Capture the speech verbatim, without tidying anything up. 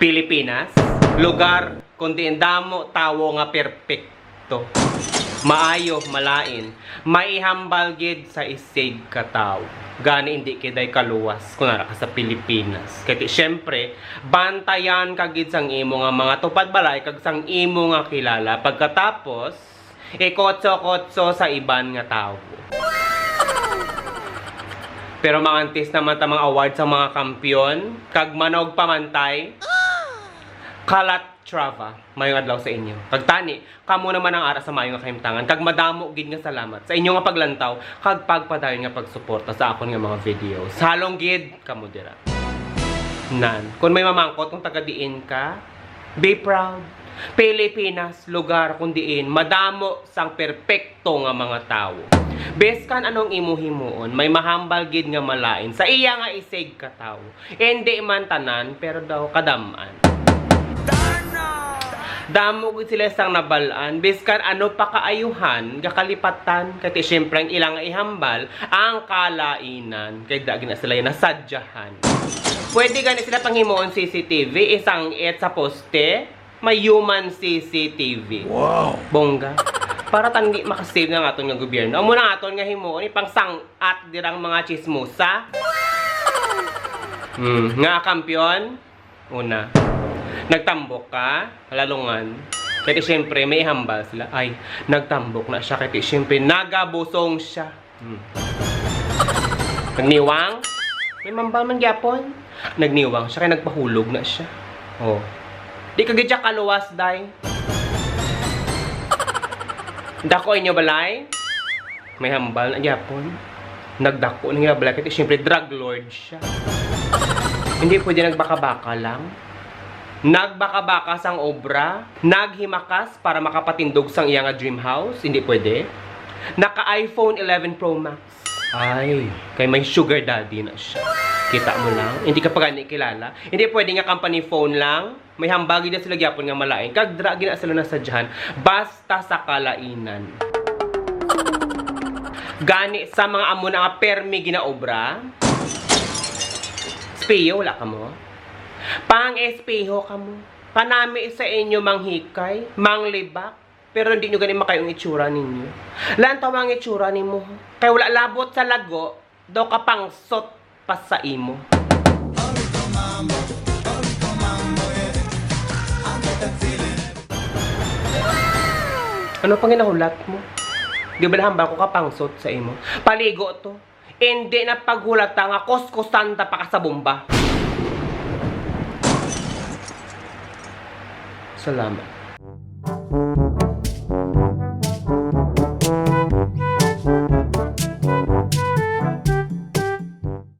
Pilipinas, lugar kundi ang damo tawo nga perpekto, maayo, malain, may ihambal gid sa isig ka tawo. Gani hindi kiday kaluwas kung ara ka sa Pilipinas. Kay ti, siyempre, bantayan ka gid sang imo nga mga tupad balay kag sang imo nga kilala. Pagkatapos, ikotso-kotso sa iban nga tawo. Pero mangantis naman ta mga award sa mga kampiyon, kag manog pamantay, Calatrava, mayong adlaw sa inyo. Kag tani, kamo naman ang ara sa mayo nga kahimtangan, kag madamo gid nga salamat sa inyo nga paglantaw kag pagpadayon nga pagsuporta sa akon nga mga videos. Halong gid kamo dira. Nan, kung may mamangkot kung taga diin ka, be proud. Pilipinas, lugar kung diin madamo sang perpekto nga mga tawo. Biskan anong imo himuon, may mahambal gid nga malain sa iya nga isig ka tawo. Hindi man tanan, pero daw kadam-an. Damo gid sila sang nabal-an, biskan ano pa kaayuhan nga kalipatan, kay ti siyempre ang ilang ihambal ang kalainan, kay da gina sila nasadyahan. Pwede gani sila panghimuon C C T V, isang-it sa poste, may human C C T V. Wow! Bongga. Para tandi makasave na nga aton nga gobyerno. Amo na nga aton nga himuon, ipang sang-at dirang mga chismosa. Hmm, nga kampiyon, una. Nagtambok ka, kalalungan. Kaya siyempre, may ihambal sila. Ay, nagtambok na siya. Kaya siyempre, nagabusong siya. Hmm. Nagniwang? May mambal man gyapon. Nagniwang siya, kaya nagpahulog na siya. Oh. Di ka gid siya kaluwas, day. Dako inyo balay? May hambal na gyapon. Nagdako na nga balay, kaya siyempre, drug lord siya. Hindi pwede nagbaka-baka lang. Nagbaka-baka sang obra, naghimakas para makapatindog sang iya nga dream house, hindi pwede. Naka iPhone eleven Pro Max. Ay, kay may sugar daddy na siya. Kita mo lang, hindi ka pa gani kilala. Hindi pwede nga company phone lang. May hambal gid sila gyapon nga malain. Kag dira gina sila nasadyahan. Basta sa kalainan. Gani sa mga amo na nga permi ginaobra. Espiyo, wala ka mo? Pang-espiho ka mo. Panami sa inyo manghikay, manglibak, pero hindi nyo gani makayong itsura ninyo. Lantaw ang itsura nimo, ha? Kay wala labot sa lago, daw kapangsot pa sa imo. Ano pang ginahulat mo? Di ba nahambal ko kapangsot sa imo? Paligo to. Hindi na paghulata nga kuskusan ta pa ka sa bomba. Salamat.